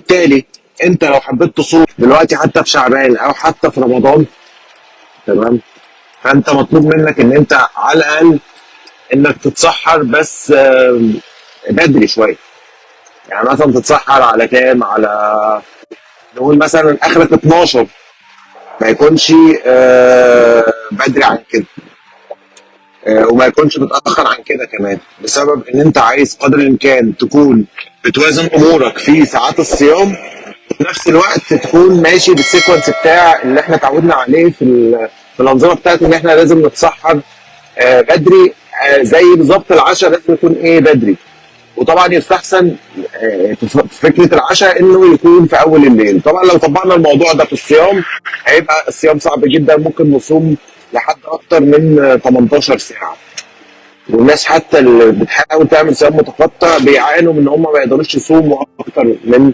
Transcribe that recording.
وبالتالي انت لو حبيت تصوم دلوقتي حتى في شعبان او حتى في رمضان، تمام، فانت مطلوب منك ان انت على الاقل انك تتسحر بس بدري شويه. يعني مثلا تتسحر على كام؟ على نقول مثلا اخرك 12، ما يكونش بدري عن كده، وما يكونش متاخر عن كده كمان، بسبب ان انت عايز قدر الامكان تكون بتوازن امورك في ساعات الصيام، وفي نفس الوقت تكون ماشي بال sequence بتاع اللي احنا اتعودنا عليه في الانظمة بتاعت ان احنا لازم نتسحر بدري، زي بالظبط العشاء لازم يكون ايه بدري. وطبعا يستحسن في فكرة العشاء انه يكون في اول الليل. طبعا لو طبقنا الموضوع ده في الصيام هيبقى الصيام صعب جدا، ممكن نصوم لحد اكتر من 18 ساعه. والناس حتى اللي بتحاول تعمل صيام متقطع بيعانوا من ان هم ما يقدروش يصوموا اكتر من